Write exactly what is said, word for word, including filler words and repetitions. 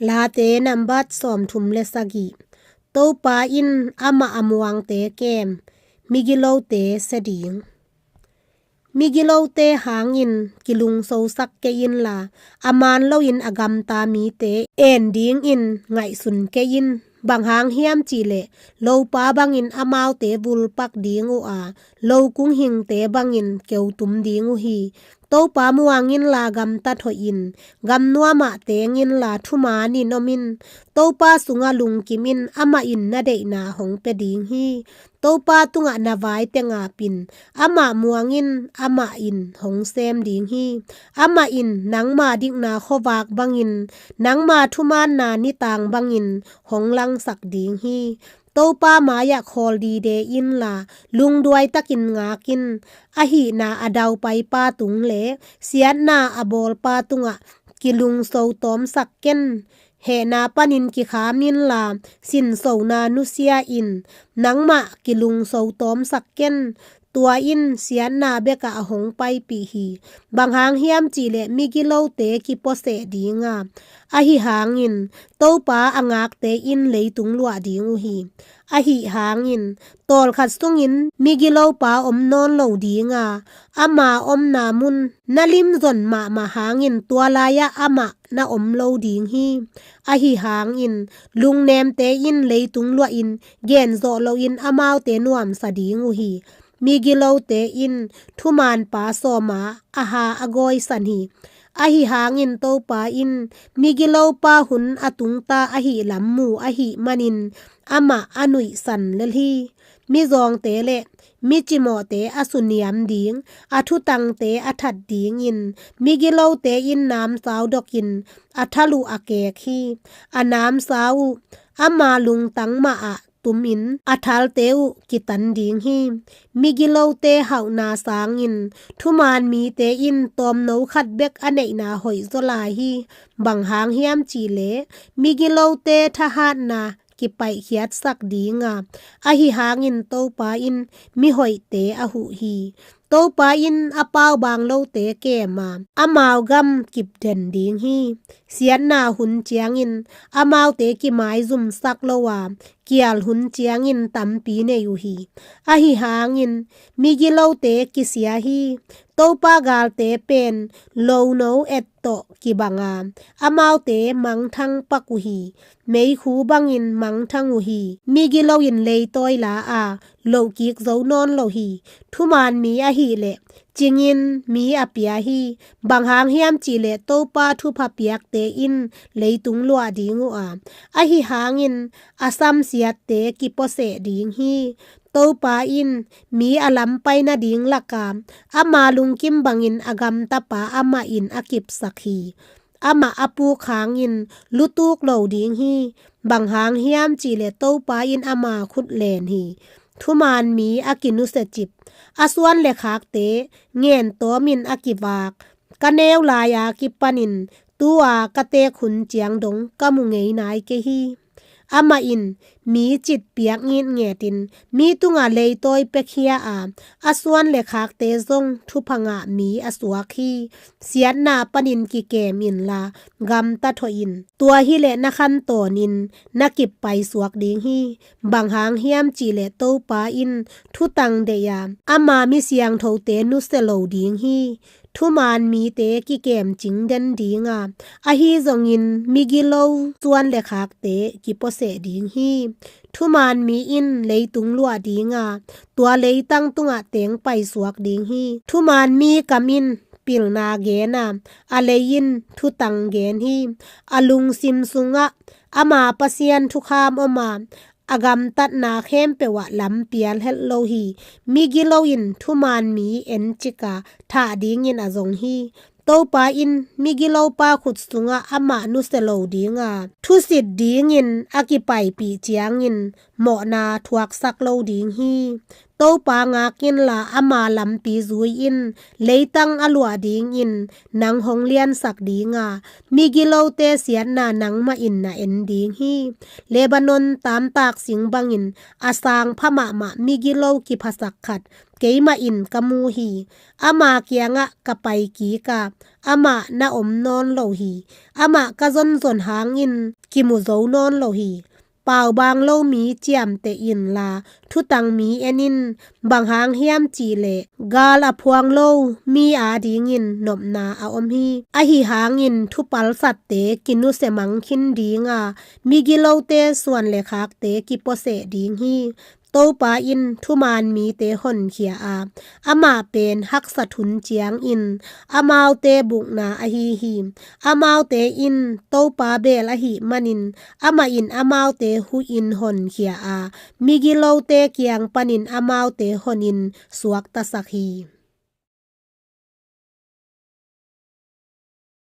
Late nambat sawmthum le sagih. Topa in amah a muangte kem, migilote sia ding. Migilote hangin kilungsosak kei inla, a man loin a gamta mite en dingin ngaihsun kei in. Bang hang hiam cihleh, lopa bangin amaute vulpak ding uh a, lokung hingte bangin keutum ding uh hi. Topa muang inla gamtat hoih in, gamnuamah teng inla thumanin om in. Topa sungah lungkim in, amah in na deihna hong pia ding hi. Topa tungah na vai teng apin, amah muang in, amah in hong sem ding hi. Amah in nangma dikna khuavak bangin, nangma thumaanna nitang bangin hong langsak ding hi. Topa mai-ah khawl dide inla, lungduai takin ngak in. A hihna a daupaipa tung le siatna a bawlpa tungah kilungso tawmsak ken. Hehna panin kikham inla, sinsona nusia in. Nangmah kilungso tawmsak ken. Tua in siatna bekah a hong paipih hi. Bang hang hiam cihleh, migilote kipuaseh ding a, ahi hangin Topa a ngakte in leitung luah ding uh hi. Ahi hangin tawlkhat sungin migilopa om nawn lo ding a, ama omna mun na limzon mahmah hangin tua lai-ah amah na om lo ding hi. Ahi hangin lungnemte in leitung luahin, gen zawh loin amaute nuamsa ding uh hi. Migilote in thumaanpa sawma a ha a gawisan hi. Ahi hangin Topa in migilopa hun a tungta ahih lam mu ahih manin, amah a nuihsan lel hi. Mizawngte le micimawhte a suniam ding, a thutangte a that dingin, migilote in namsau dokin a thal uh a kek hi. A namsau uh ama lungtang mahah tumin, a thalte uh kitan ding hi. Migilote hauhna sangin thumaan mite in tawmno khat bek a neihna hoihzaw lai hi. Bang hang hiam cihleh, migilote thahatna kipaihkhiatsak ding a, ahi hangin Topa in mihoihte a huh hi. Topa in a paubaang lote kem a, amau gam kipden ding hi. Siatna hun ciangin amaute kimaizumsak lo a, kial hun ciangin tampi nei uh hi. Ahi hangin migilote kisia hi. Topa galte pen lono et tawh kibang a, amaute mangthang pak uh hi. Meikhu bangin mangthang uh hi. Migilo in leitawi la a, lohkik zo nawn lo hi. Thumaan mi ahih leh cingin mi a pia hi. Bang hang hiam cihleh, Topa thupha piakte in leitung luah ding uh a, ahi hangin a samsiatte kipuaseh ding hi. Topa in mi a lam pai nading laka, ama lungkim bangin a gamtapa amah in a kipsak hi. Amah a puk hangin lutuk lo ding hi. Bang hang hiam cihleh, Topa in ama khut len hi. Thumaan mi a kinusiacip, a suan le khakte ngen tawmin a kivak, ka neu lai-a kipanin tu-a ka teek hun ciang dong ka mu ngei nai kei hi. Amah in mi citpiak ngitngetin mi tungah leitawi pekhia a, a suan le khakte zong thupha ngah mi a suak hi. Siatna panin kikem inla, gamta thoh in. Tua hileh na khantawnin na kip paisuak ding hi. Bang hang hiam cihleh, Topa in thutang deih a, ama mi siangthote nusia lo ding hi. Thumaan mite kikem cing den ding a, ahi zongin migilo suan le khakte kipuaseh ding hi. Thumaan mi in leitung luah ding a, tua leitang tungah teng paisuak ding hi. Thumaan mi kam in pilna gen a, a lei in thutang gen hi. A lungsim sungah ama Pasian thukham om a, a gamtatna khempeuh ah lam pial het lo hi. Migilo in thumaan mi encik a, thah dingin a zong hi. Topa in migilopa khut sungah amah nusia lo ding a, thusit dingin a kipaipih ciangin mawhna thuaksak lo ding hi. Topa ngak inla, ama lampi zui in. Leitang a luah dingin nang hong liansak ding a, migilote siatna nangmah in na en ding hi. Lebanon tamtak sing bangin a sangpha mahmah migilo kiphasak khat keimah in ka mu hi. Ama kiangah ka pai kik a, amah na om nawn lo hi. Amah ka zonzon hangin kimu zo nawn lo hi. Paubaang lo mi ciamteh inla, thutang mi en in. Bang hang hiam cih leh gal a phuang lo mi adingin nopna a om hi. Ahi hangin thupalsatte kinusia mang khin ding a, migilote suan le khakte kipuaseh ding hi. Topa in thuman mite honkhia a, amah pen haksat hun ciangin amaute bukna ahi hi. Amaute in Topa beel ahih manin amah in amaute huhin honkhia a, migilote kiang panin amaute honin suaktasak hi.